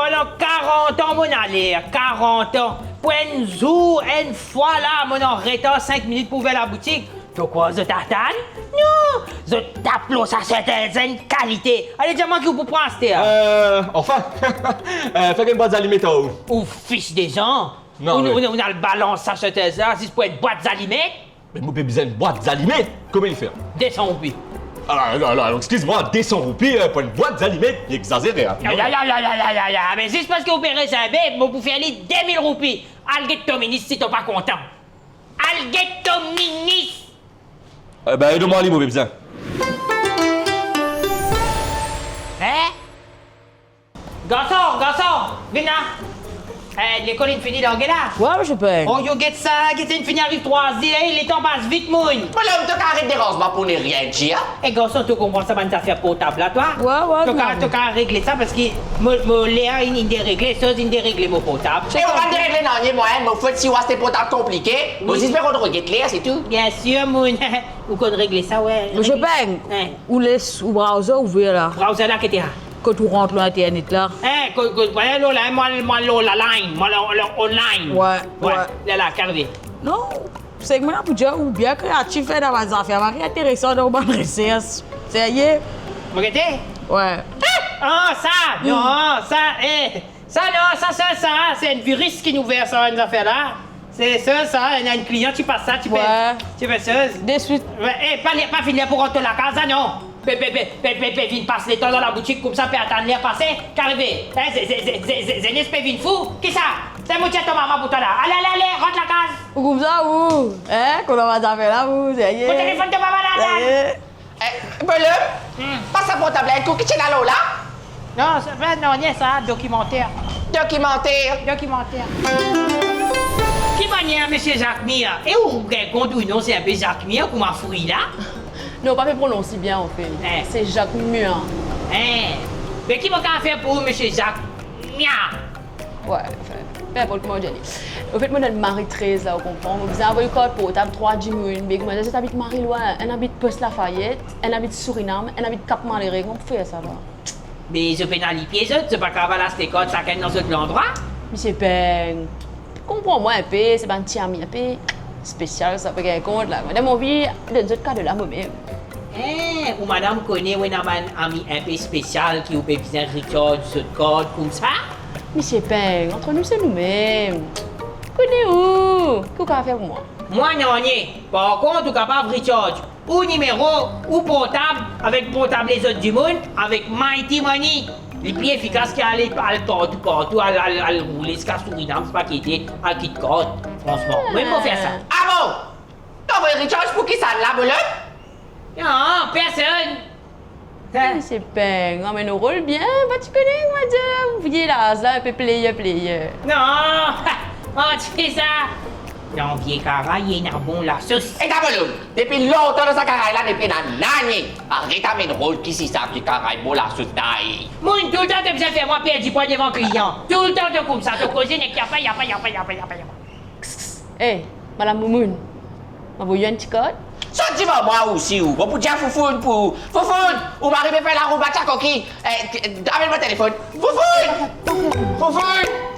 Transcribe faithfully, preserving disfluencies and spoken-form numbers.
Pandan karant an mo inn ale, karant an, pou enn zour, enn fwa la, mo inn anretar sink minit pou ouver laboutik, to krwar zot atann? Non! Zot tap lor sa serten zenn kalite. Ale, dir mwa ki ou pou pran aster. Euh, anfin, euh, fer enn bwat zalimet ar ou. Ou fis de Jan. Non, ou, wi. Ou, ou al balans sa serten la, zis pou enn bwat zalimet? Me mo pe bizin enn bwat zalimet. Konbien li fer? De san roupi. Ala, ala, ala, eskiz mwa, de san roupi, euh, pou enn bwat zalimet, li egzazere, hein. Ya, ya, ya, ya. Me zis parski ou pe rezerve, mo pou fer li de mil roupi. Al get to minis si to pa kontan. Al get to minis. Eh ben, donn mwa li, mo pe bizin. Hein? Garson, garson, vinn la. Eh, lekol inn fini large la? Wi, misie Peng. Oh, yo, get sa, get sa, inn fini ariv trwa er, eh, letan pas vit, moun. Mo lom, to kav aret deranz mwa pou ne rien dir. Eh, garson, to konpran sa bann zafer portab la, twa? Wi, wi, to kav, to kav regle sa, parski mo, mo ler inn, inn deregle, soz inn deregle mo portab. E ou pa deregle nanye, mwa, mo fot si ou aste portab konplike, mo zis pe rod reget ler, se tou. Bien sir, moun. Ou konn regle sa, wi. Misie Peng, ou les ou browser ouver la. Browser la, kote la? Kot ou rant lor internet la. Eh, kot, kot, wi, lor la, mwa, mwa lor la line, mwa lor, lor online. Wi, wi. La, la, ki arive? Non, se mwa pou dir ou bien kreatif, fer dan bann zafer, mari interesan dan bann resers. Serye? Mo gete? Wi. Ah, sa! Non, sa, eh, sa non, sa, sa, sa, se enn viris ki inn ouver sa, enn zafer la. Se sa, sa, ena enn klian ti pas sa, ti pe, ti pe soz. Deswit. Wi, eh, pa, pa finn ler pou rant to lakaz la, non. Pe, pe, pe vinn pas letan dan laboutik koumsa, pe atann ler pase, ki arive? Eh, ze, ze, zenes pe vinn fou. Kisa? Se mo dir to mama pou twa la. Ale, ale, ale, rant lakaz. Ou koumsa, ou? Eh, kouma bann zafer la, ou, serye? Mo telefonn to mama la, serye. Eh, Bolom, pas sa portab la, enn kou ki ti ena lor la? Non, sa, ben, non, nanye sa, dokimanter. Dokimanter? Dokimanter. Ki manier, misie Zak Mir? E ou gagn kont ou non, se inpe Zak Mir kouma fri la? Non, pa pe prononse bien, anfet. Eh. Se Zak Mir. Eh. Me ki mo kav fer pou ou, misie Zak Mir? Wi, anfin, pe inport kouma ou dir li. Anfet, mo ena enn mari trez la, ou konpran. Mo bizin avoy kart portab trwa dimoun, me kouma zot abit Marilwin, enn abit Pos Lafayet, enn abit Sirinam, enn abit Kap Malere, kouma pou fer sa la? Me zot pena lipie zot, zot pa kav al aste kart sakenn dan zot landrwa? Misie Peng, konpran mwa inpe, se bann ti ami inpe spesial sa, pe gagn kont la. Mo anvi donn zot kado la momem. Eh, ou madam kone ou ena bann ami inpe spesial ki ou pe bizin recharge zot kart koumsa? Misie Peng, antre nou se noumem. Kone ou, ki ou kav fer pou mwa? Mwa nanye. Par kont, ou kapav recharge ou nimero, ou portab avek portab lezot dimoun, avek Mighty Money. Li pli efikas ki ale, al partou, partou, al, al, al roule ziska Sirinam, ziska ki ete, al kit kart. Fransman, mwa, mo fer sa. Ah bon? To avoy recharge pou kisannla, Bolom? Non, personn. Hein? Misie Peng, amenn ou rol bien, pa ti kone, mo dir, vie laz la, inpe player, player. Non, pa dir sa. Dan vie karay, ena bon lasos. E ta Bolom, depi lontan dan sa karay la, nepli ena nanye. Aret amenn rol ki si sa, vie karay, bon lasos, tay. Moun, toultan to bizin fer mwa perdi pwa devan klian. Toultan to koumsa, to koze nek yapa, yapa, yapa. Eh, madam Moumoun, mo avoy enn ti kart. Sot divan mwa osi ou, mo pou dir Foufoun pou, Foufoun, ou mari pe fer laroumba ti koki. Eh, amenn mo telefonn. Foufoun! Foufoun!